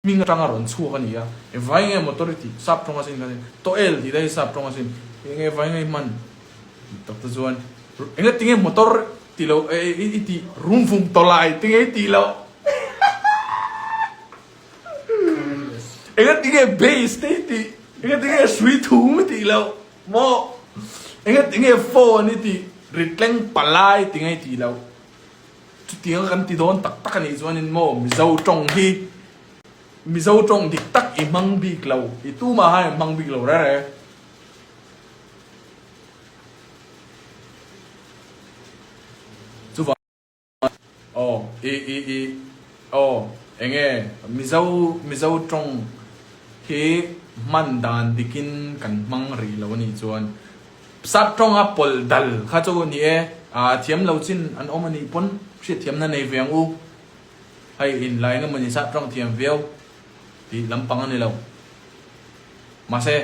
Hming atanga rawn chhuak a ni a, e vai nge motor i tih sap tawng asin kha toel tih te hi sap tawng asin eng nge vai nge i hman tih tak te chuan eng nge tinge motor ti lo e i tih rum vum tawlai tinge i tih loh eng nge tinge base te i tih eng nge tinge hrui thum i tih loh maw eng nge tinge phone i tih ritleng palai tinge i tih loh. Chutiang kan ti dawn tak tak a nih chuanin maw Mizo tawng hi Mizo tawng dik tak i hmang bik lo, i tumah khan i hmang bik lo reng reng. Chuvang aw i i i aw enge Mizo Mizo tawng hi hman dan dikin kan hmang rih lo a nih chuan Sap tawnga pawlh dal kha chu ni e, a thiam lo chin an awm a nih pawn hriatthiamna nei ve ang u. Hei inlai eng emawni sap tawng thiam viau tih lampang a ni lo. Mahse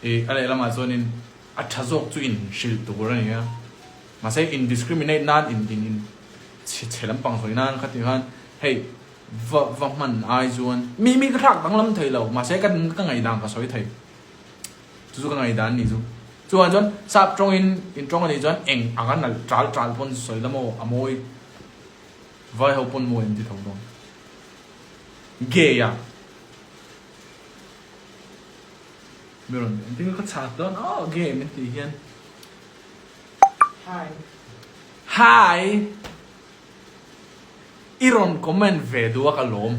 ih a lehlamah chuanin a tha zawk chu in hrilh tur a ni a. Mahse in discriminate nan in in in chhe chhe lampang sawi nan kha tih khan hei va va hman ai chuan mi mi ka thlak danglam thei lo mahse ka ka ngaihdan ka sawi thei. Chu chu ka ngaihdan ni chu. Chuvang chuan sap tawngin in tawng a nih chuan eng anga nalh tal tal pawn sawi la maw a mawi vai ho pawn mawi an ti tho dawn. Gay a mi rawn engtin nge ka chhak dawn aw gay min tih hian. Hi. Hi. I rawn comment ve duh a ka lawm.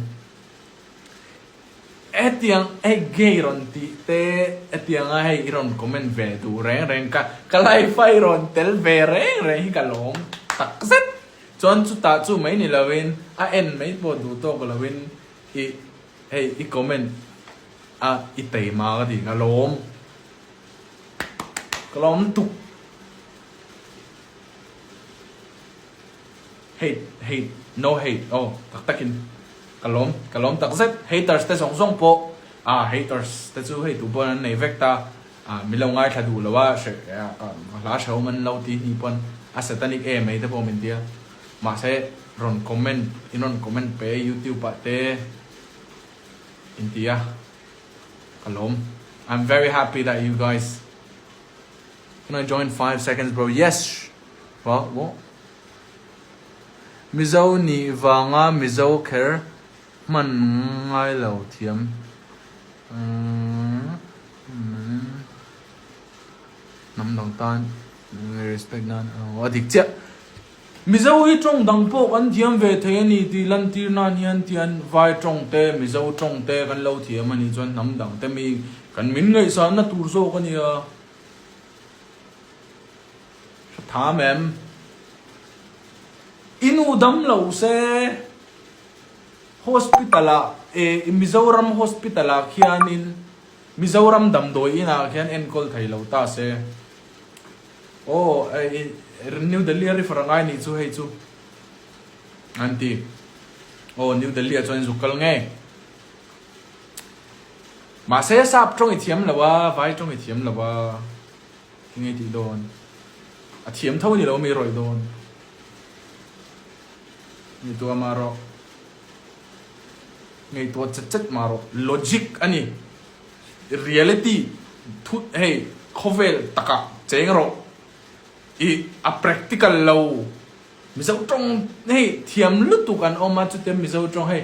Hetiang hei gay rawn tih te hetianga hei i rawn comment ve duh reng reng ka ka life a i rawn tel ve reng reng hi ka lawm tak zet chuan chutah chu mai ni lovin a en mai pawh duh tawk lovin i hei i comment a i taima ka ti ka lawm ka lawm tuk. Hate hate no hate aw tak takin ka lawm ka lawm tak zet haters te zawng zawng pawh ah haters te chu hei tu pawn an nei vek ta ah min lo ngaithla duh lo a hre ka hla hrehawm an lo ti hnih pawn a satanic em mai te pawh min tia mahse rawn comment in rawn comment pe youtube ah te in ti a ka lawm I'm very happy that you guys can I join 5 seconds bro yes well what Mizo nih vanga Mizo kher hman ngai lo thiam hnam dang tan respect nan a dik chiah. Mizo hi tawng dang pawh kan thiam ve thei a ni tih lantir nan hian tian vai tawng te Mizo tawng te kan lo thiam a nih chuan hnam dang te mi kan min ngaihsanna tur zawk a nia. Hre tham em? I nu dam lo se hospital ah e Mizoram hospital ah khianin Mizoram damdawi inah khian enkawl thei lo ta se aw New Delhi a refer angai nih chu hei chu an ti aw New Delhi ah chuan in zuk kal ngei mahse sap tawng i thiam lo a vai tawng i thiam lo a. Enge tih dawn? A thiam tho ni lo mi rawih dawn. Ngaihtuah mah rawh. Ngaihtuah chet chet mah rawh. Logic a ni. Reality thut hei khawvel takah cheng rawh. I a practical lo. Mizo tawng hei thiam lutuk an awm a, chutia Mizo tawng hei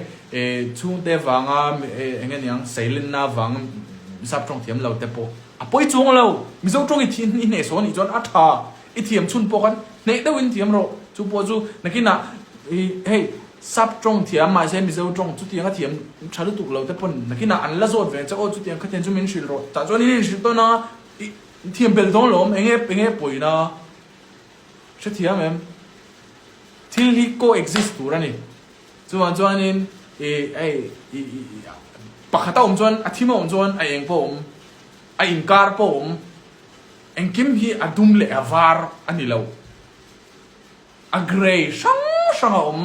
chhungte vanga eng nge niang seilenna vanga Sap tawng thiam lo te pawh a pawi chuang lo. Mizo tawng i i hneh sawn nih chuan a tha, i thiam chhun pawh khan hneh deuhin thiam rawh. Chu pawh chu nakinah hei Sap tawng thiam mahse Mizo tawng chutiang a thiam tha lutuk lo te pawn nakinah an la zawt ve ang che aw chutiang khatiang chu min hrilh rawh tah chuan in inhrilh tawn a i thiam belh dawn lo awm eng nge eng nge pawina. Hrethiam em? Thil hi co-exist tur a ni. Chuvang chuanin i hei i i pakhat a awm chuan a thim a awm chuan a eng pawh a awm, a inkar pawh a awm. Engkim hi a dum leh a var a ni lo. A grey hrang hrang a awm.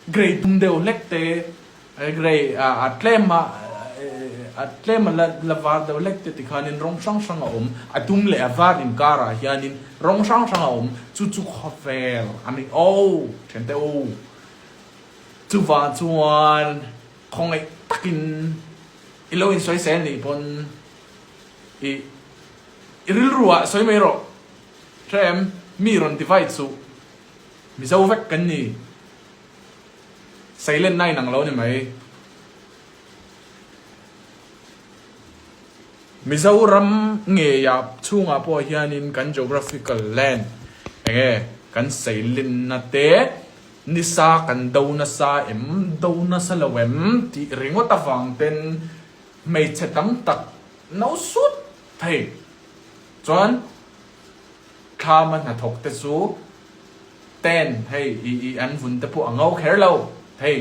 Grey dum deuh hlek te, grey a tlem a a tlem a la la var deuh hlek te tikhanin rawng hrang hrang a awm. A dum leh a var inkarah hianin rawng hrang hrang a awm. Chu chu khawvel a ni aw thiante u. Chuvang chuan khawngaih. takin i lo insawisel nih pawn i i rilru ah sawi mai rawh. Hre em? Mi rawn divide suh. Mizo vek kan ni. Seilenna inang lo ni mai. Mizoram ngeia chhungah pawh hianin kan geographical land enge kan seilenna te nisa kan do nasa em, do nasa lo em tih ringawt avang ten hmeichhe tam tak no sut thei chuan thlama hnathawk te chu ten hei i i an vun te pawh a ngo kher lo thei.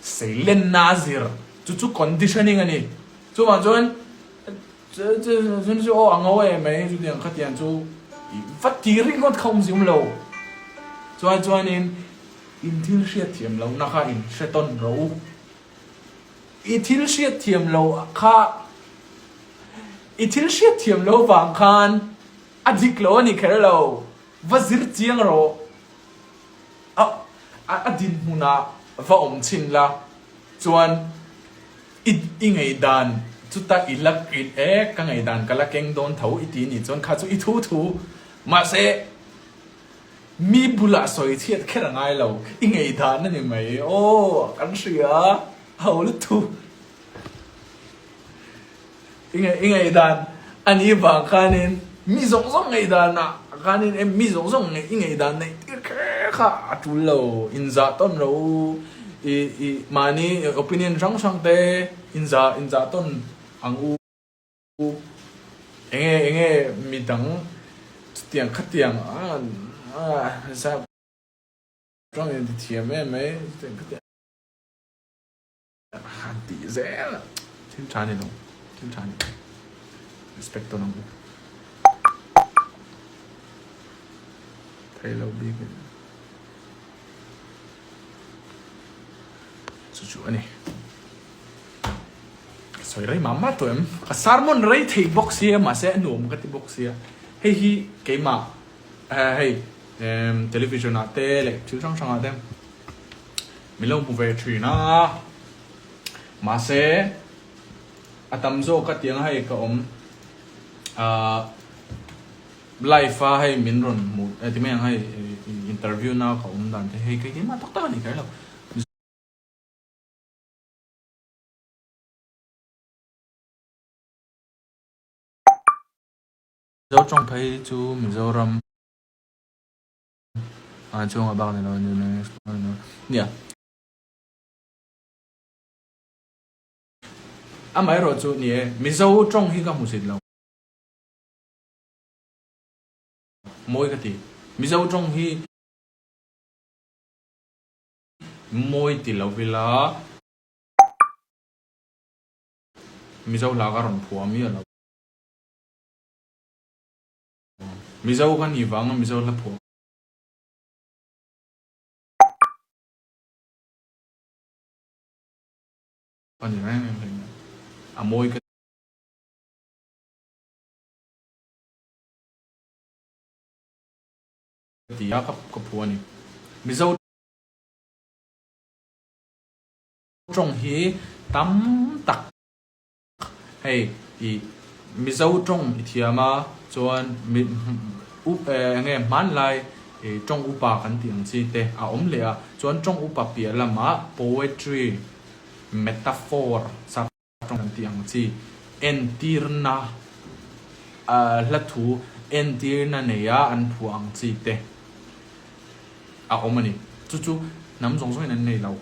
Seilenna a zir chu chu conditioning a ni. Chuvang chuan chun chu aw a ngo em mai chutiang khatiang chu va ti ringawt kha awmzia awm lo. Chuan chuanin in thil hriatthiam lohna kha in hre tawn rawh u. I thil hriatthiam loh kha i thil hriatthiam loh vang khan a dik lo a ni kher lo. Va zir chiang rawh. A a dinhmunah va awm chhin la chuan i i ngaihdan chuta i la e ka ngaihdan ka la keng dawn tho i ti nih chuan kha chu i thu thu mahse mi bulah sawi chhiat kher a ngai lo i ngaihdan a ni mai aw kan hria ho lutuk. I ngaih i ngaihdan a nih vang khanin mi zawng zawng ngaihdanah khanin em mi zawng zawng ngaih i ngaihdan neih tir kher kha a tul lo inzah tawn lo u i i mahni opinion hrang hrang te inzah inzah tawn ang u enge enge midang chutiang khatiang a a tawng in ti thiam em mai chutiang khatiang. Han tih zel a thil tha ni lo thil tha ni lo respect tawn ang u thei lo bik in chu chu ani ka sawi rei mah mah tawh em ka sermon rei thei bawk sia mahse a nuam ka ti bawk sia hei hi keimah hei television ah te leh thil hrang hrang ah te Min lo hmu ve thin a, mahse a tam zawk a tiang hei ka awm ahh live a hei min rawn hmu eh ti mai ang hei interview na ka awm dan te hei ka keimah tak tak a ni kher lo. Mizo tawng phei chu Mizoram. A chhungah bak ni lo nia. Amaherawh chu ni e, Mizo tawng hi ka hmu sit lo. Mawi ka ti. Mizo tawng hi mawi ti lo ila Mizo hla ka rawn phuah miah lo. Mizo ka nih vanga Mizo hla phuah ka ni reng reng reng a, a mawi ka ti a ka phuah a ni. Mizo tawng hi tam tak. Hei i Mizo tawng i thiam a chuan mi up enge hmanlai i tawng upa kan tih ang chi te a awm leh a chuan tawng upa piah lamah poetry metaphor sap tawng kan tih ang chi entirna hla thu entirna neia an phuah ang chi te a awm a ni. Chu chu hnam zawng zawngin an nei lo.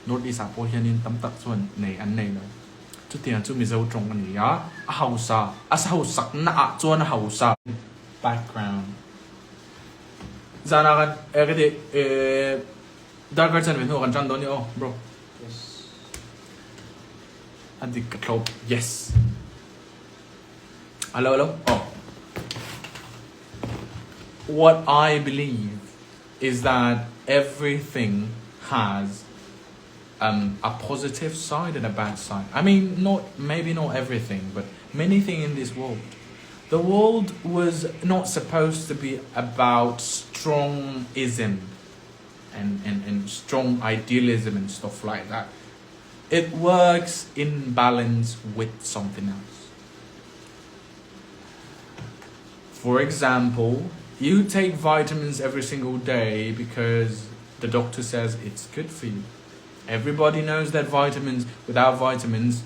North East ah pawh hianin tam tak chuan nei an nei lo. Chutiang chu Mizo tawng a ni a, a hausa, a hausakna ah chuan a hausa. Background Zanah kan eh ka ti eh darkar chanve hnuah kan tan dawn ni aw bro. Yes. A dik ka thlawp yes. Hello hello oh. What I believe is that everything has um, a positive side and a bad side. I mean, not maybe not everything, but many things in this world. The world was not supposed to be about strongism and, and, and strong idealism and stuff like that. It works in balance with something else. For example, you take vitamins every single day because the doctor says it's good for you. Everybody knows that vitamins, without vitamins,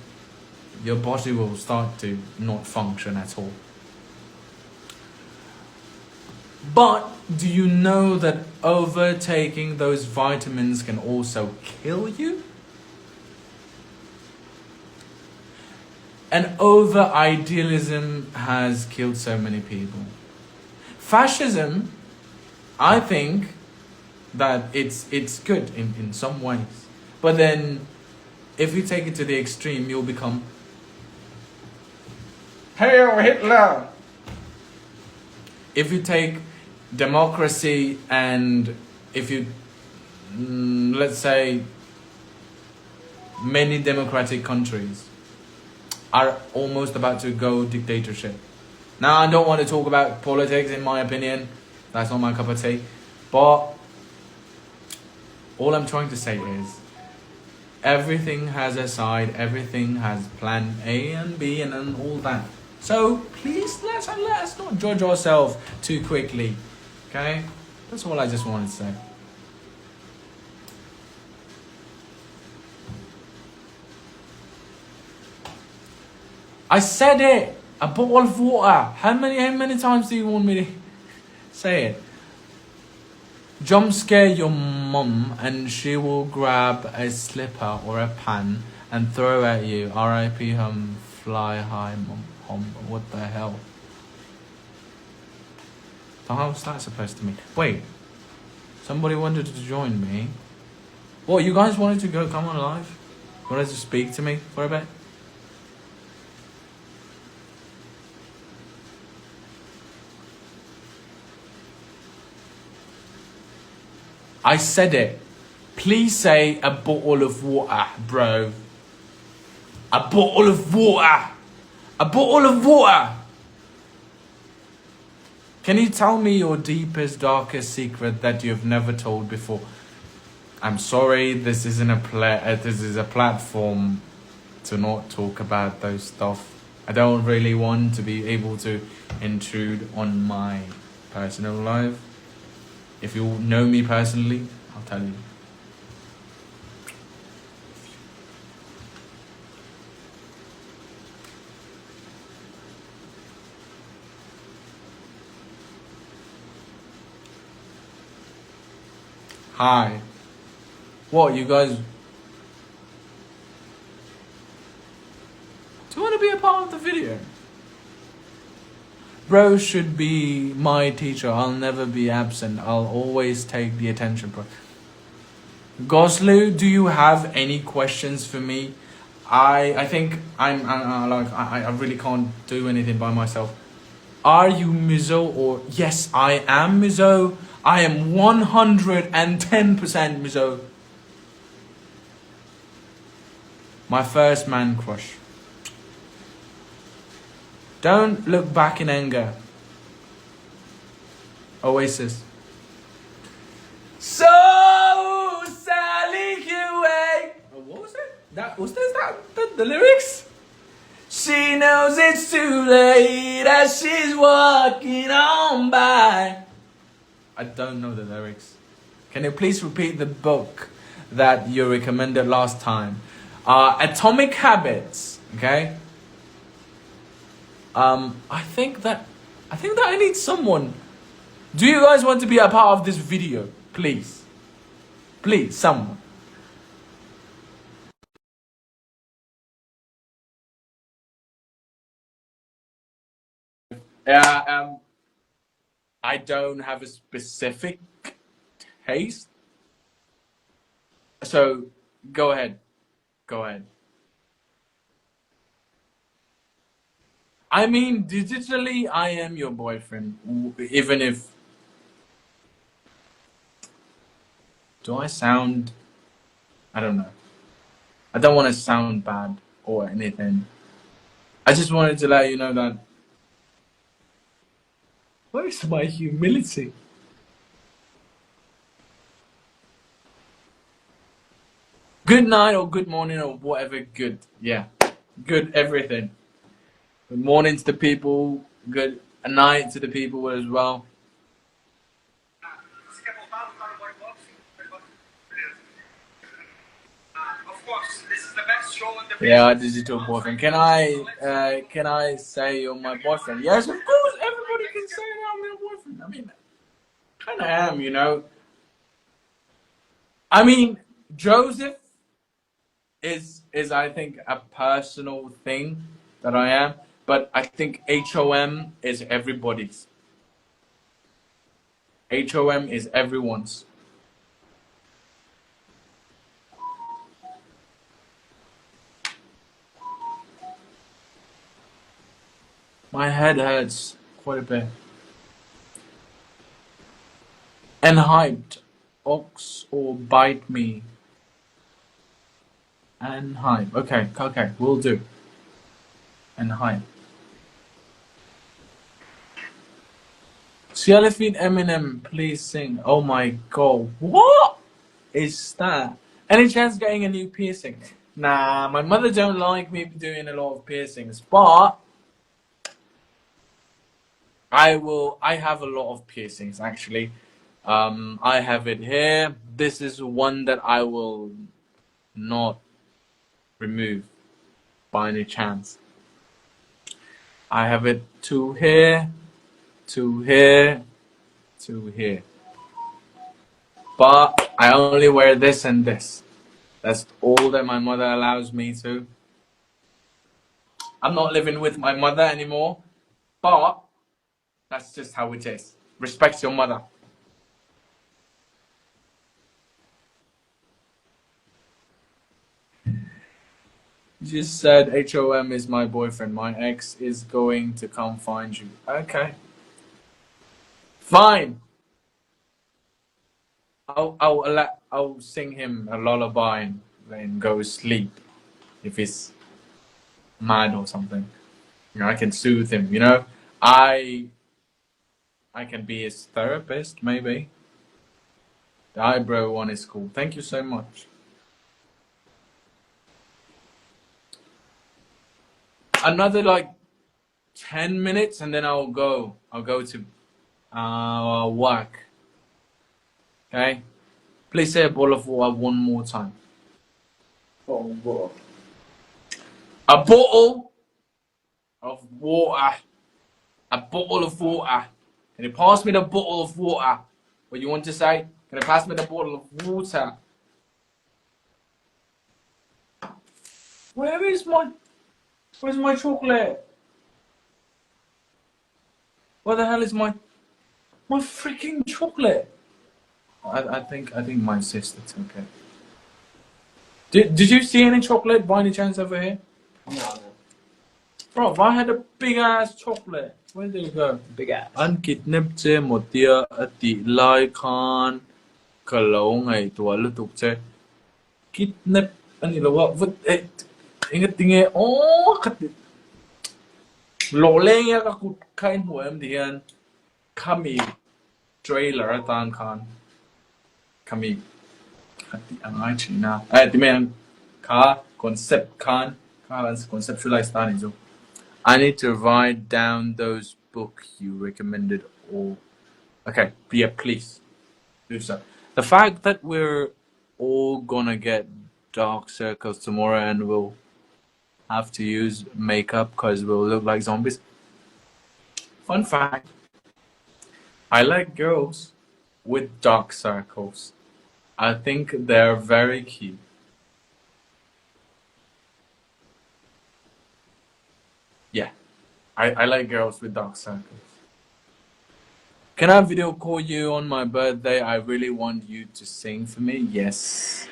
your body will start to not function at all. But do you know that overtaking those vitamins can also kill you? And over idealism has killed so many people. Fascism, I think that it's it's good in, in some ways. But then if you take it to the extreme, you'll become Hail Hitler! If you take democracy and if you, mm, let's say, many democratic countries are almost about to go dictatorship. Now, I don't want to talk about politics, in my opinion. That's not my cup of tea. But all I'm trying to say is everything has a side, everything has plan A and B and, and all that. So please let's, let us not judge ourselves too quickly. Okay? That's all I just wanted to say. I said it! A bottle of water. How many how many times do you want me to say it? Jump scare your mum and she will grab a slipper or a pan and throw at you. R.I.P. hum fly high mum hum. What the hell? The hell's that supposed to mean? Wait. Somebody wanted to join me. What, you guys wanted to go come on live? Wanted to speak to me for a bit? I said it. Please say a bottle of water, bro. A bottle of water. A bottle of water. Can you tell me your deepest, darkest secret that you've never told before? I'm sorry, this isn't a pla- uh, this is a platform to not talk about those stuff. I don't really want to be able to intrude on my personal life. If you know me personally, I'll tell you. Hi. What, you guys... Do you want to be a part of the video? Bro should be my teacher. I'll never be absent. I'll always take the attention. Bro. Goslu, do you have any questions for me? I I think I'm, I'm, like I, I really can't do anything by myself. Are you Mizo or yes, I am Mizo. I am 110% Mizo. My first man crush. Don't look back in anger. Oasis. So Sally Huey. Oh, what was it? That was this that the, the lyrics? She knows it's too late as she's walking on by. I don't know the lyrics. Can you please repeat the book that you recommended last time? Uh, Atomic Habits. Okay. Um, I think that I think that I need someone. Do you guys want to be a part of this video? Please. Please, someone. Yeah, um, I don't have a specific taste. So go ahead. Go ahead. I mean, digitally, I am your boyfriend, even if. Do I sound. I don't know. I don't want to sound bad or anything. I just wanted to let you know that. Where's my humility? Good night or good morning or whatever good yeah good everything. Good morning to the people, good night to the people as well. Você quer voltar a lutar no body boxing? Beleza. Of course, this is the best show in the Yeah, business. digital boyfriend. Can I uh, can I say you're my boyfriend? Yes, of course. Everybody can say that I'm your boyfriend. I mean, kind of am, you know. I mean, Joseph is is I think a personal thing that I am, but I think HOM is everybody's. HOM is everyone's. My head hurts quite a bit. And hyped, ox or bite me. And hype. Okay, okay, will do. And hype. Cellophane Eminem, please sing. Oh my god, what is that? Any chance getting a new piercing? Nah, my mother don't like me doing a lot of piercings, but I will. I have a lot of piercings actually. Um, I have it here. This is one that I will not remove by any chance. I have it two here, two here, two here. But I only wear this and this. That's all that my mother allows me to. I'm not living with my mother anymore, but that's just how it is. Respect your mother. You just said HOM is my boyfriend. My ex is going to come find you. Okay. Fine. I'll I'll allow, I'll sing him a lullaby and then go sleep if he's mad or something. You know, I can soothe him, you know. I I can be his therapist maybe. The eyebrow one is cool. Thank you so much. Another like 10 minutes and then I'll go. I'll go to uh, work. Okay? Please say a bottle of water one more time. Oh, water. A bottle of water. A bottle of water. Can you pass me the bottle of water? What you want to say? Can you pass me the bottle of water? Where is my Where's my chocolate? Where the hell is my my freaking chocolate? I, I think I think my sister took it. Did Did you see any chocolate by any chance over here? No. Bro, I had a big ass chocolate. Where did it go? Big ass. An kidnap che maw tia a tih lai khan ka lo ngaihtuah lutuk che. Kidnap a ni lo a, va eh engatinge aw ka ti lawhleng a ka kut kha in hmuh em ti hian khami trailer atan khan khami kha tih a ngai thin a, eh ti mai ang kha concept khan kha an conceptualize ta ni chu. I need to write down those book you recommended or okay yeah please do so. The fact that we're all gonna get dark circles tomorrow and we'll have to use makeup because we'll look like zombies. Fun fact I like girls with dark circles. I think they're very cute. Yeah, I, I like girls with dark circles. Can I video call you on my birthday? I really want you to sing for me. Yes.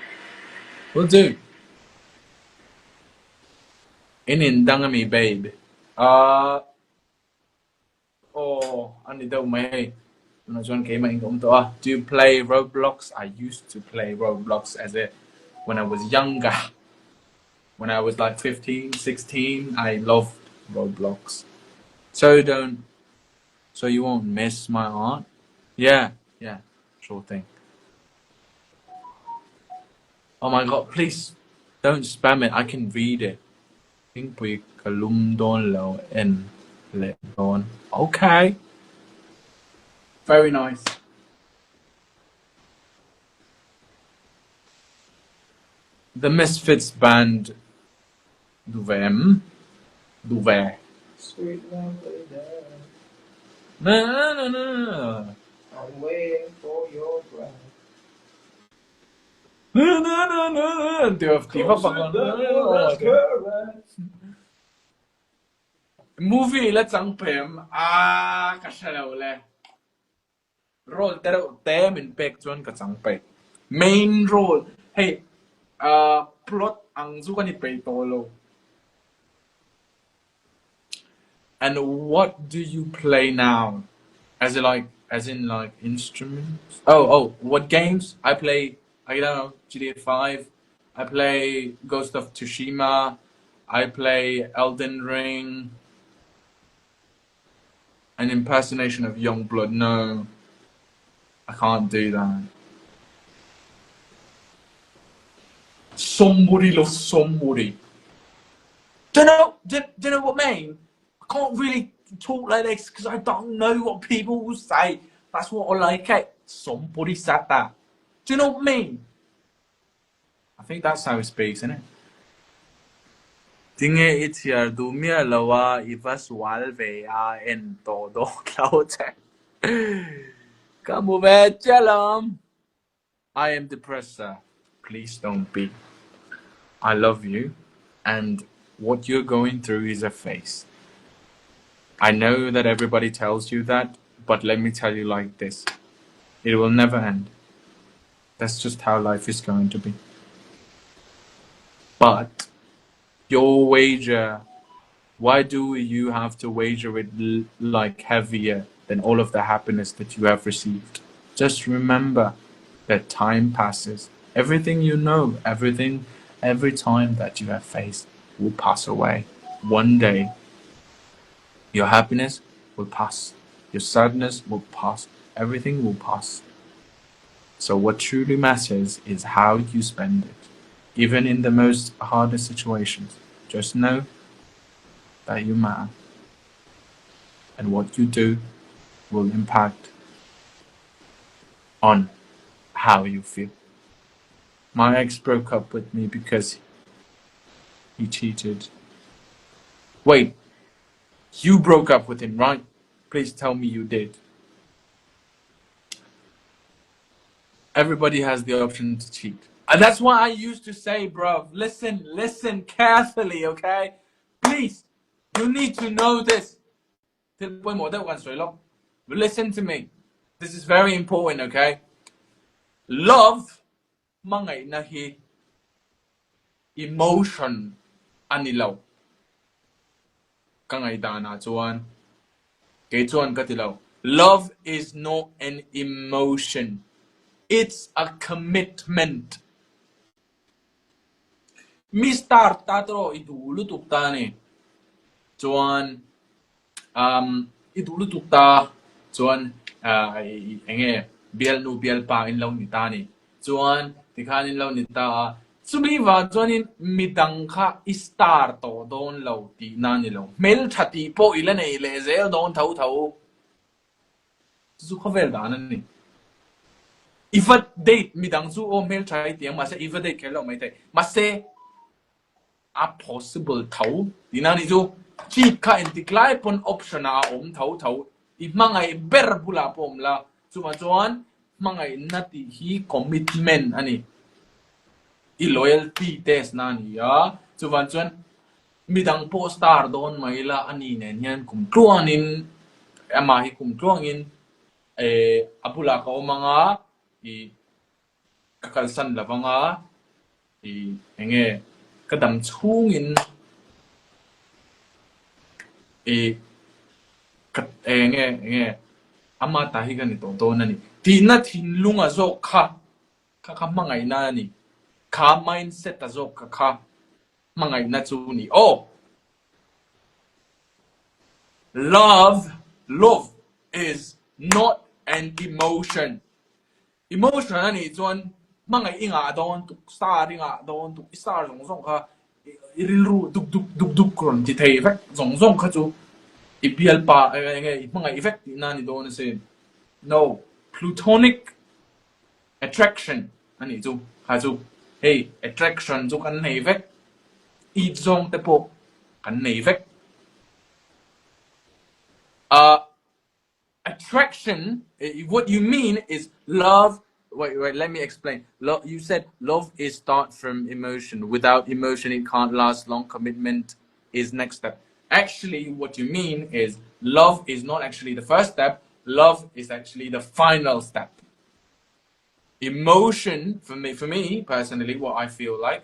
Will do. In indang ami babe. Uh oh, ani deuh mai hei. Tunah chuan keimah in ka awm tawh a. Do you play Roblox? I used to play Roblox as a when I was younger. When I was like 15, 16, I loved Roblox. So don't so you won't miss my aunt? Yeah, yeah, sure thing. Oh my god, please don't spam it, I can read it. Thingpui ka lum dawn lo en leh dawn. Okay. Very nice. The Misfits band duh ve em? Duh ve. Sweet lovely day. Na na na na na. I'm waiting for your breath. Na na na na na. Ti ti vak vak Closer than the last current. Movie la chang pem a ka hre lo le. Role te reuh te min pek chuan ka chang peih. Main role hei uh plot ang chu ka ni peih tawh lo. And what do you play now? As in like as in like instruments? Oh oh what games? I play I don't know GTA 5. I play Ghost of Tsushima. I play Elden Ring. An impersonation of Youngblood. No, I can't do that. Somebody loves somebody. Don't know, do, do you know what I mean? I can't really talk like this because I don't know what people will say. That's what I like it. Somebody said that. Do you know what I mean? I think that's how he speaks, isn't it? Tinge i chhiar duh miah lo a, i va sual ve a en tawh dawn lo che. Ka hmu ve chiah lawm. I am depressed sir. Please don't be. I love you and what you're going through is a phase. I know that everybody tells you that, but let me tell you like this. It will never end. That's just how life is going to be. But your wager, why do you have to wager it like heavier than all of the happiness that you have received? Just remember that time passes. Everything you know, everything, every time that you have faced will pass away. One day, your happiness will pass. Your sadness will pass. Everything will pass. So what truly matters is how you spend it. Even in the most hardest situations, just know that you matter. And what you do will impact on how you feel. My ex broke up with me because he cheated. Wait, you broke up with him, right? Please tell me you did. Everybody has the option to cheat. And that's why I used to say, bro, listen, listen carefully, okay? Please, you need to know this. Listen to me. This is very important, okay? Love, hmangaihna hi emotion a ni lo. Ka ngaihdanah chuan kei chuan ka ti lo. Love is not an emotion. It's a commitment. Mi star ta tawh i duh lutuk ta a ni. Chuan um i duh lutuk ta chuan uh eng nge bialnu bialpa in lo ni ta a ni. Chuan tikhan in lo ni ta a, chumi vang chuanin midang kha i star tawh dawn lo tihna a ni lo. Hmeltha tih pawh i la nei leh zel dawn tho tho. Chu chu khawvel dan a ni. I va date midang chu aw hmeltha i ti ang mahse i va date kher lo maithei. Mahse. A possible tho tihna ni chu cheat kha engtik lai pawn option ah a awm tho tho i hmangaih ber bulah pawh awm la chuvang chuan hmangaihna tih hi commitment a ni i loyalty test na a ni a chuvang chuan midang pawh star dawn mai la a ni nen hian kum tluangin amah hi kum tluangin eh a bulah ka awm ang a ih Ka kalsan lo vang a, i eng nge ka dam chhungin i ka eng nge eng nge ama ta hi ka ni tawh dawn a ni tihna thinlunga zawk kha kha kha hmangaihna a ni. Kha mindset a zawk kha kha hmangaihna chu a ni aw. Love, love is not an emotion. Emotion a nih chuan Hmangaih i ngah dawn tuk, star i ngah dawn tuk, i star zawng zawng kha i rilru duk duk duk duk rawn ti thei vek zawng zawng kha chu i bialpa eng nge i hmangaih vek tihna a ni dawn asin. No, plutonic attraction a nih chu kha chu. Hei attraction chu kan nei vek, it zawng te pawh kan nei vek. Ah. Attraction, what you mean is love wait wait let me explain love you said love is start from emotion without emotion it can't last long commitment is next step actually what you mean is love is not actually the first step love is actually the final step Emotion, for me, for me personally, what I feel like,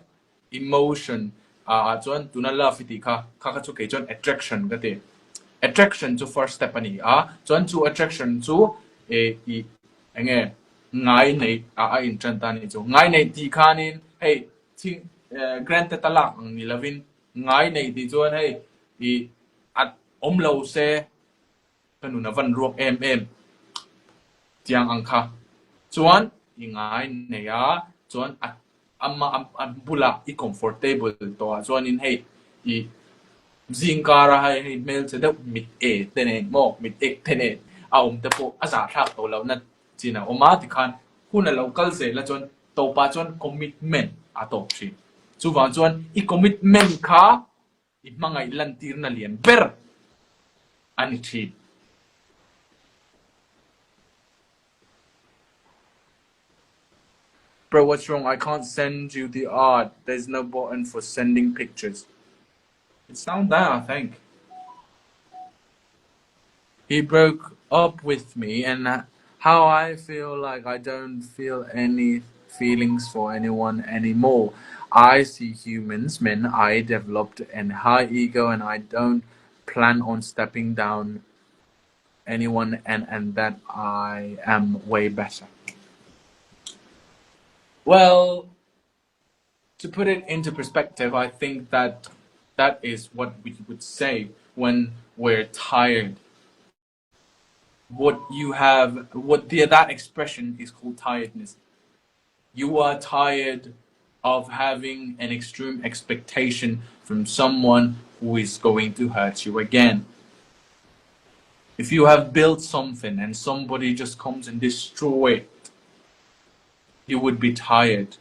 emotion ah chuan tuna love i tih kha, kha kha chu kei chuan attraction ka ti. Attraction chu first step a ni a, chuan chu attraction chu eh i eng nge ngai neih ah a intan ta a nih chu. Ngai neih tih khanin hei thing eh granted a lak ang ni lovin ngai neih tih chuan hei i a awm lo se Ka nun a van ruak em em tiang ang kha chuan i ngai nei a, chuan a ama a bulah i comfortable tawh ah chuanin hei i zingkar a hei hei hmelchhe deuh mit e te nen maw mit ek te nen a awm te pawh a zahthlak tawh lohna chin a awm a tikhan hun a lo kal zel a chuan tawpah chuan commitment a tawp thin. Chuvang chuan i commitment kha I hmangaih lantirna lian ber a ni thin. Bro what's wrong I can't send you the art there's no button for sending pictures It's down there I think. He broke up with me and how I feel like I don't feel any feelings for anyone anymore. I see humans, men, I developed an high ego and I don't plan on stepping down anyone and, and that I am way better. Well, to put it into perspective, I think that that is what we would say when we're tired. What you have, what the, that expression is called tiredness. You are tired of having an extreme expectation from someone who is going to hurt you again. If you have built something and somebody just comes and destroy it, you would be tired.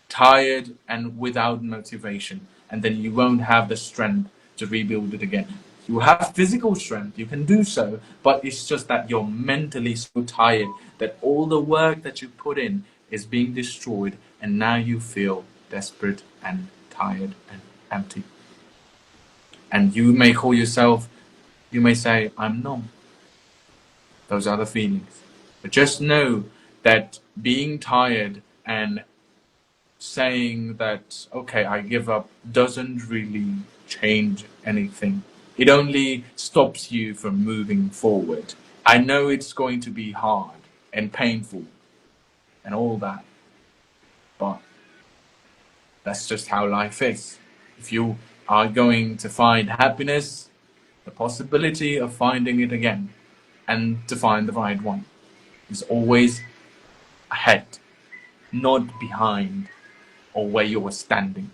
Tired and without motivation. And then you won't have the strength to rebuild it again. You have physical strength, you can do so, but it's just that you're mentally so tired that all the work that you put in is being destroyed, and now you feel desperate and tired and empty. And you may call yourself, you may say, I'm numb. Those are the feelings. But just know that being tired and saying that, okay, I give up, doesn't really change anything. It only stops you from moving forward. I know it's going to be hard and painful and all that, but that's just how life is. If you are going to find happiness, the possibility of finding it again and to find the right one is always ahead, not behind or where you are standing.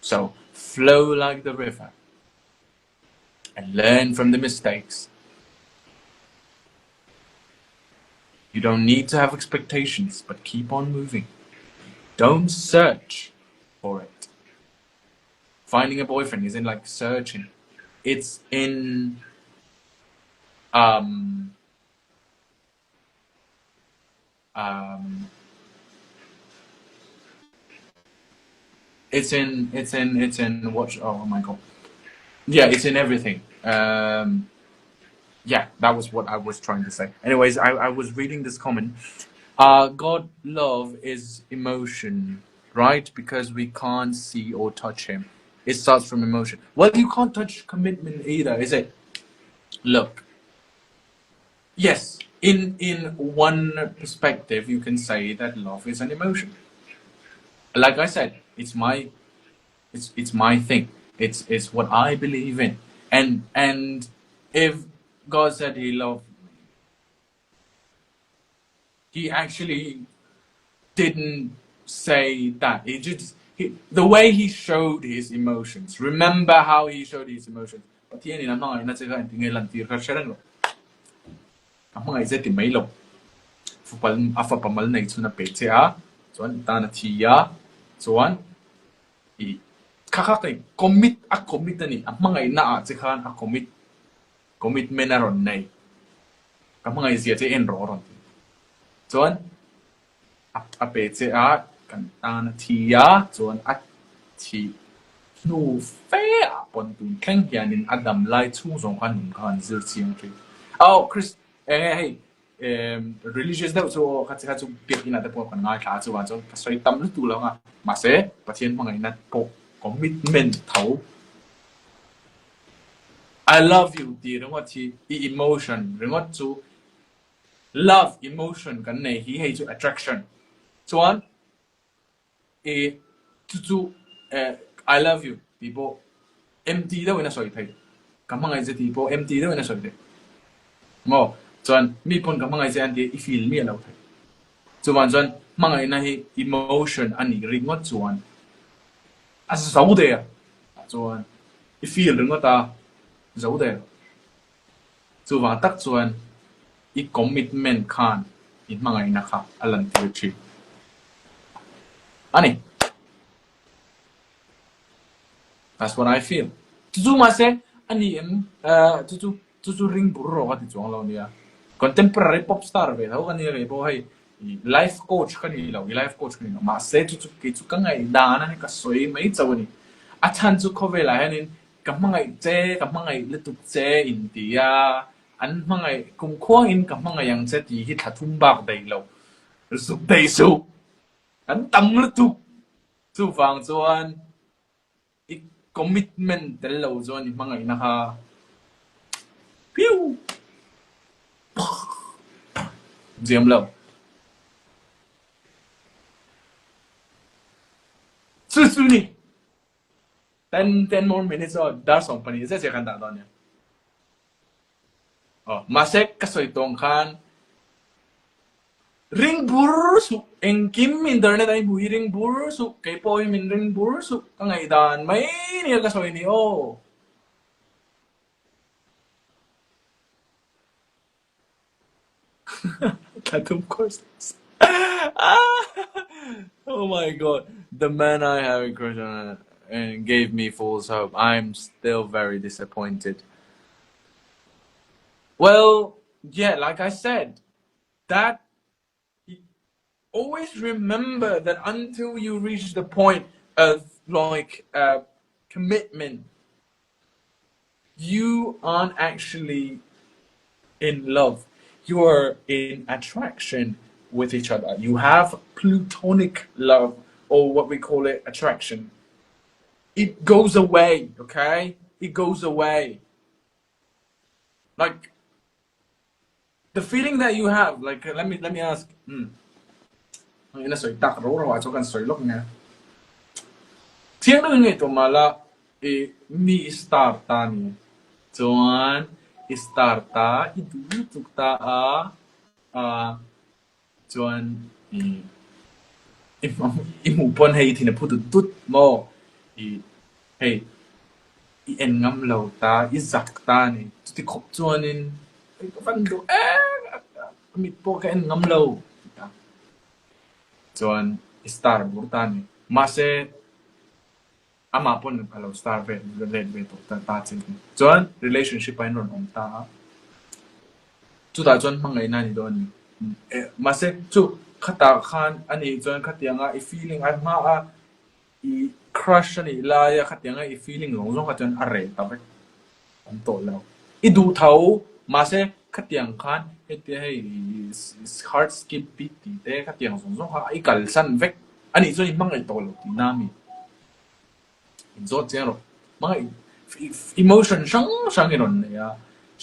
So flow like the river and learn from the mistakes. You don't need to have expectations, but keep on moving. Don't search for it. Finding a boyfriend isn't like searching. It's in um um it's in it's in it's in what oh my god. Yeah, it's in everything. Um yeah, that was what I was trying to say. Anyways, I, I was reading this comment. Uh, God love is emotion, right? Because we can't see or touch him. It starts from emotion. Well, you can't touch commitment either, is it? Look. Yes, in in one perspective, you can say that love is an emotion. Like I said, it's my it's it's my thing. It's it's what I believe in. And and if God said he loved me, he actually didn't say that. He just he, the way he showed his emotions. Remember how he showed his emotions. Pathian in a hmangaihna che kha engtin nge lantir kha hre reng lo. Ka hmangaih che ti mai lo. Fapa a fapa mal nei chhun a pe che a, chuan i tan a thi a, chuan i kha kha ka commit a commit a ni. A hmangaihna ah che khan a commit commitment a rawn nei. Ka hmangaih zia che en rawh a rawn ti. Chuan a pe che a, kan tan a thi a, chuan a thih hnu fe ah pawn tun thleng hianin a dam lai chhung zawng khan nun kha an zir chiang thin. Aw Chris eng nge hei religious deuh chu aw kha chi kha chu biakinn ah te pawh kan ngaithla a chuvang chuan ka sawi tam lutuk lo ang a, mahse Pathian hmangaihna pawh commitment tho I love you tih ringawt hi i emotion ringawt chu Love emotion kan nei hi hei chu attraction chuan i chu chu I love you tih pawh empty deuh in a sawi thei ka hmangaih che tih pawh empty deuh in a sawi thei maw chuan mi pawn ka hmangaih che an tih i feel miah lo thei chuvang chuan hmangaihna hi emotion a nih ringawt chuan a zo der chuan i feel ringawt a zo der. Chuvang tak chuan i commitment khan i hmangaihna kha a lantir thin a ni. That's what I feel. Chu chu mahse a ni em chu chu chu chu ring bur rawh ka ti chuang lo nia. Contemporary pop star ve tho ka nia kei pawh hei life coach ka ni lo, i life coach ka ni lo. Mahse chu chu kei chu ka ngaihdan a ni ka sawi mai chauh a ni. A chhan chu khawvelah hianin Ka hmangaih che, ka hmangaih lutuk che in ti a, an hmangaih kum khuangin ka hmangaih ang che tih hi thla thum bak daih lo, zuk daih suh, kan tam lutuk. Chuvang chuan i commitment tel lo chuan i hmangaihna kha piu ziam lo. Chu chu ni. Ten ten more minutes aw dar 20 zet zet kan dah dawn nia. Aw mahse ka sawi tawng khan ring bur suh engkim internet a i hmu hi ring bur suh kei pawh hi min ring bur suh ka ngaihdan mai nia ka sawi ni aw. Tattoo courses. Oh my god. The man I have a crush on and gave me false hope. I'm still very disappointed. Well, yeah, like I said, that always remember that until you reach the point of like uh, commitment, you aren't actually in love. You are in attraction with each other. You have plutonic love, or what we call it, attraction. It goes away, okay? It goes away. Like the feeling that you have, like let me let me ask. Hmm. Ina sawi tak ro ro ah chuan kan sawi lawk nia. Thiang deuhin ngaihtuah mah la i mi i star ta ni. Chuan i star ta i duh lutuk ta a ah chuan i i i hmuh pawn hei i thin a phu dut dut maw i hei i en ngam lo ta i zak ta a ni. Chuti khawp chuanin hei ka van duh em a mit pawh ka en ngam lo ti ta. Chuan i star bur ta a ni. Mahse amah pawn a lo star ve let ve tawh ta ta che ni. Chuan relationship ah in rawn awm ta a, chutah chuan hmangaihna a ni dawn a ni. Mahse chu khatah khan a nih chuan khatianga i feeling a hma a i crush a nih laia khatianga i feeling zawng zawng kha chuan a reh ta vek awm tawh lo. I duh tho mahse khatiang khan hetia hei heart skip beat tih te khatiang zawng zawng kha i kalsan vek a nih chuan i hmangaih tawh lo tihna a mi. Inzawt chiang rawh. Hmangaih emotion hrang hrang i rawn nei a,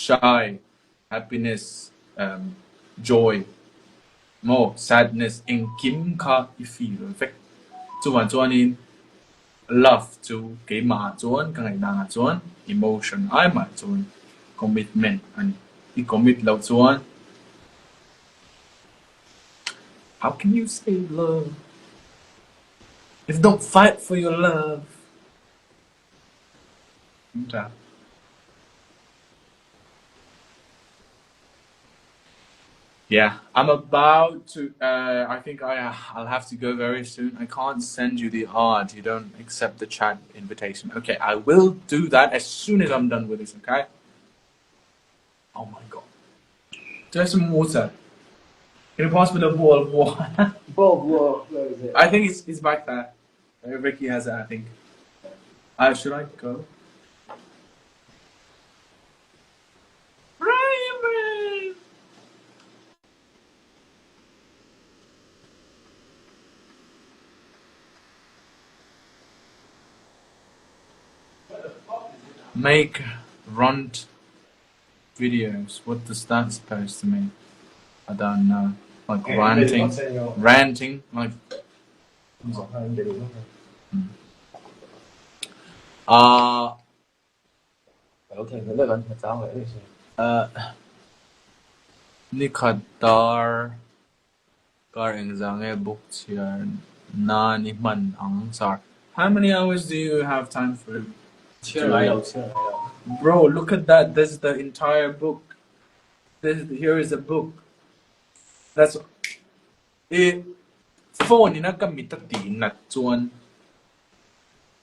shy, happiness, joy maw sadness engkim kha i feel vek. Chuvang chuanin love chu keimah ah chuan ka ngaihdan ah chuan emotion ai mah chuan commitment a ni. I commit loh chuan. How can you say love if don't fight for your love? Yeah, I'm about to. Uh, I think I I'll have to go very soon. I can't send you the art. You don't accept the chat invitation. Okay, I will do that as soon as I'm done with this. Okay. Oh my god. Do you have some water? Can you pass me the bowl of water? Bowl of water. Where is it? I think it's it's back there. Uh, Ricky has it, I think. Uh, should I go? Raymond! Make runt videos. What does that supposed to mean? I don't know. Like ranting, ranting, like. Uh, uh, nikhat dar kar engzah nge book chhiar nan i hman ang sir? How many hours do you have time for? Bro, look at that. This is the entire book. This here is a book. That's i phone in a ka mit a tih nat chuan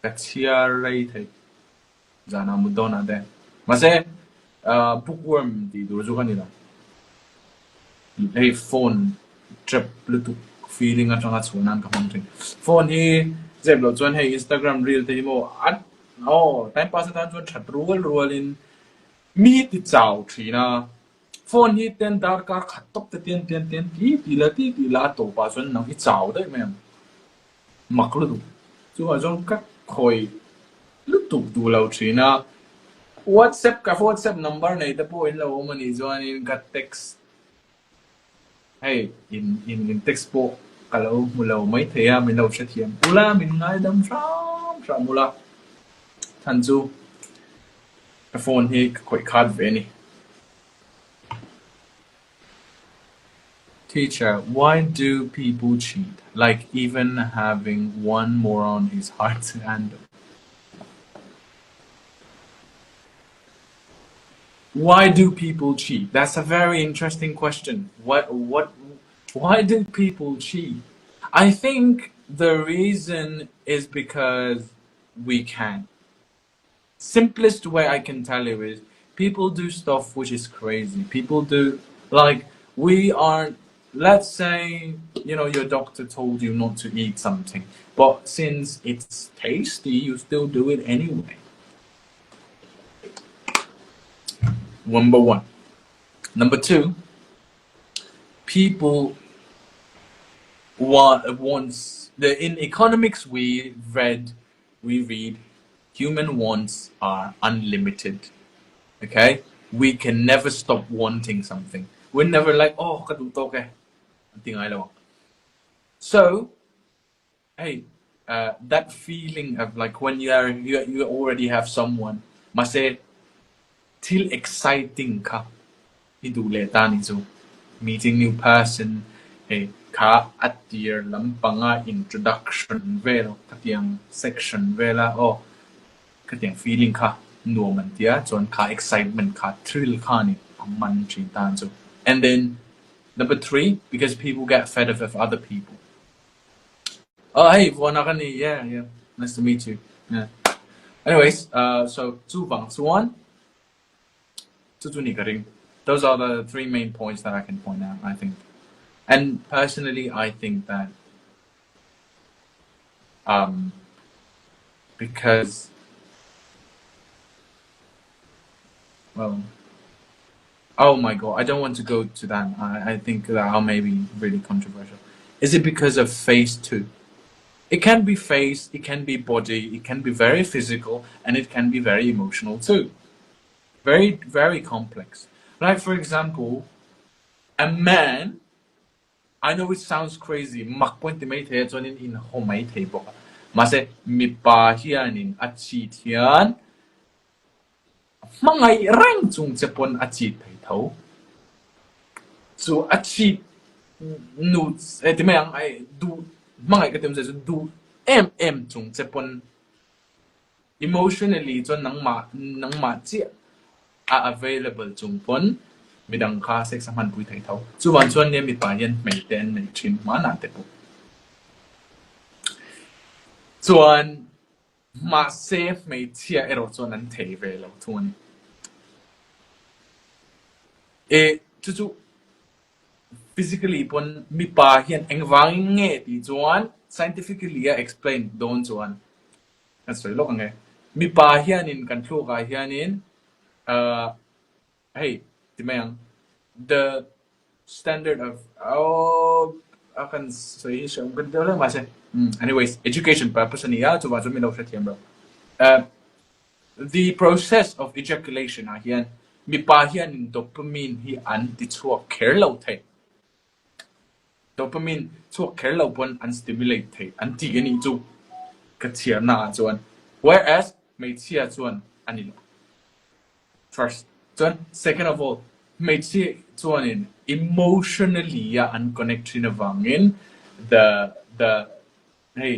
ka chhiar rei thei zanah mut dawnah te. Mahse uh, bookworm tih tur chu ka ni lo. Hei phone trap lutuk feeling atanga chhuah nan ka hmang thin. Phone hi zep loh chuan hei Instagram reel te hi maw a aw time pass atan chuan that rual rualin mi ti chau thin a. Phone hi ten darkar khat tawp te tian tian tian ti ti la ti ti la a tawpah chuan nang i chau daih mai ang. Mak lutuk. Chuvang chuan ka khawi lutuk duh lo thin a. WhatsApp ka WhatsApp number nei te pawh in lo awm a nih chuanin ka text hei in in in text pawh ka lo hmu lo maithei a min lo hrethiam ula min ngaidam hram hram ula chhan chu ka phone hi ka khawih khat ve a ni. Teacher, why do people cheat? Like even having one moron is hard to handle. Why do people cheat? That's a very interesting question. What what why do people cheat? I think the reason is because we can. Simplest way I can tell you is people do stuff which is crazy. People do like we aren't let's say you know your doctor told you not to eat something, but since it's tasty, you still do it anyway. Number one. Number two, people want wants the in economics we read we read human wants are unlimited. Okay? We can never stop wanting something. We're never like, oh, ka duh tawk e. Ti ngai lo. So, hey, uh, that feeling of like when you are you, you already have someone, mase thil exciting kha i duh leh ta nih chu. Meeting new person, hei kha a tir lampanga introduction vel khatiang section vela aw khatiang feeling kha nuam an tia chuan kha excitement kha thrill kha ni a man thin ta chu. And then number 3 because people get fed up of other people. Oh hei vuana ka ni yeah yeah nice to meet you yeah. Anyways uh so chuvang chuan chu chu ni ka ring. Those are the three main points that I can point out I think. And personally I think that um because well Oh my god, I don't want to go to that. I, I think that I may be really controversial. Is it because of phase two? It can be face, it can be body, it can be very physical, and it can be very emotional too. Very, very complex. Like, for example, a man, I know it sounds crazy, mak pawh in ti maithei a chuanin in haw maithei bawk a. Mahse, mipa hianin a cheat hian Hmangaih reng chung che pawn a cheat thei tho. Chu a cheat. Nu e ti mai ang ai duh hmangaih ka ti awm zia chu duh em em chung che pawn emotionally chuan nangmah nangmah chiah a available chung pawn midang kha sex a hmanpui thei tho. Chuvang chuan nia mipa hian hmei te an nei thin hmanah te pawh. Chuan Mahse, hmeichhia erawh chuan an thei ve lo thung a ni. E, chu chu physically pawn mipa hian engvangin nge tih chuan scientifically a explain dawn chuan kan sawi lawk ang e. Mipa hianin kan thluakah hianin ahh Hei, ti mai ang. The standard of oh a kan sawi hi hreawm kan ti deuh hlek mahse anyways education purpose a ni a chuvang chuan min lo hrethiam lo. The process of ejaculation ah hian mipa hianin dopamine hi an ti chhuak kher lo thei. Dopamine chhuak kher lo pawn an stimulate thei an ti a nih chu ka chhiarna ah chuan whereas hmeichhia chuan a ni lo. First, chuan second of all, hmeichhia chuanin emotionally a an connect thin avangin the the hei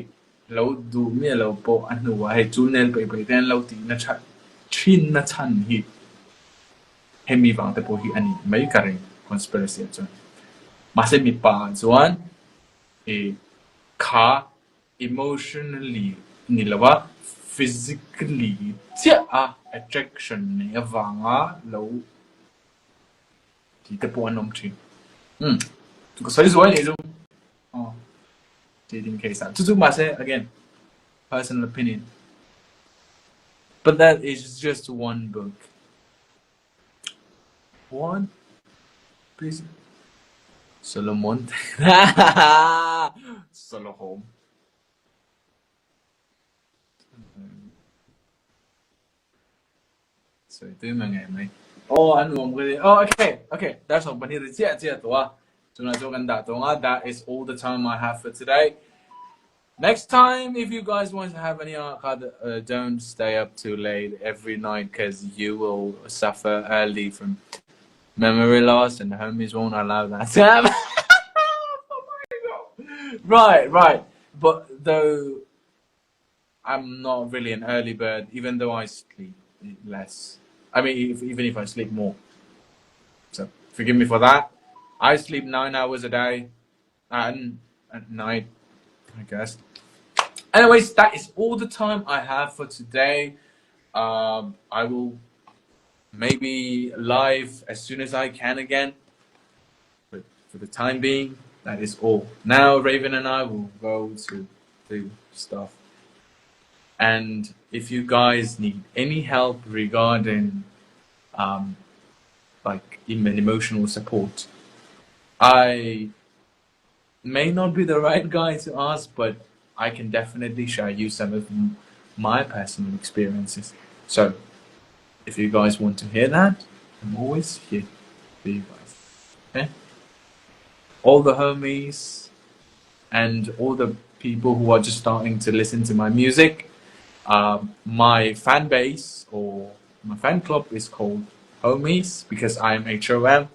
lo duh miah lo pawh a hnuah hei chu nel peih peih te an lo tih na tha thin na chhan hi hemi vang te pawh hi a nih mai ka ring conspiracy ah chuan. Mahse mipa ah chuan ih kha Emotionally ni lo a, physically chiah a attraction nei avanga lo ti te pawh an awm thin. Umm, chu ka sawi zuai nih chu. Aw, dating case ah. Chu chu mahse again, personal opinion. But that is just one book. One piece Solomon Solomon Sawi tui mai ngei mai. Aw an nuam ka ti. Aw okay okay dar 12 ri chiah chiah tawh a. Chungah chuan kan dah tawh ang a. That is all the time I have for today. Next time if you guys want to have any art card uh, don't stay up too late every night because you will suffer early from memory loss and homies won't allow that to happen. Right, right. But though I'm not really an early bird, even though I sleep less. I mean, if, even if I sleep more. So forgive me for that. I sleep nine hours a day and at night, I guess. Anyways, that is all the time I have for today. Um, I will maybe live as soon as I can again. But for the time being, that is all. Now, Raven and I will go to do stuff. And if you guys need any help regarding um, like emotional support, I may not be the right guy to ask, but I can definitely share you some of my personal experiences. So if you guys want to hear that, I'm always here for you guys. Okay? All the homies and all the people who are just starting to listen to my music, um, my fan base or my fan club is called Homies because I'm HOM.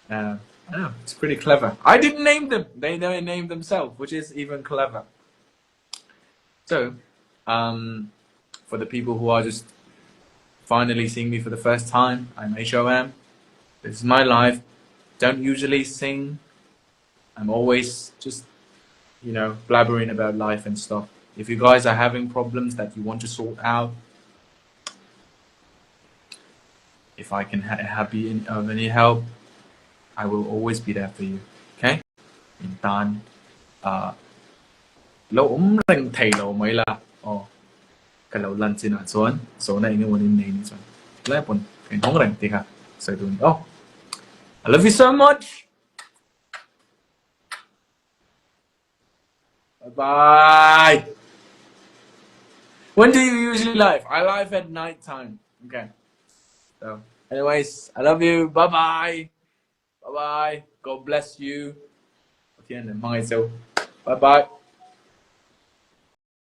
Uh, I know, it's pretty clever. I didn't name them. They they named themselves, which is even clever. So, um, for the people who are just finally seeing me for the first time, I'm HOM. This is my life. Don't usually sing. I'm always just, you know, blabbering about life and stuff. If you guys are having problems that you want to sort out, if I can ha be in, of any help, I will always be there for you. Okay? In tan, uh, lo awm reng thei lo mai la aw ka lo lan chinah chuan zawhna eng emaw in nei nih chuan lai pawn ka inhawng reng tih kha sawi duh a ni aw. I love you so much. Bye bye. When do you usually live? I live at night time. Okay. So, anyways, I love you. Bye bye. Bye bye. God bless you. Pathian in hmangaih cheu. Bye bye.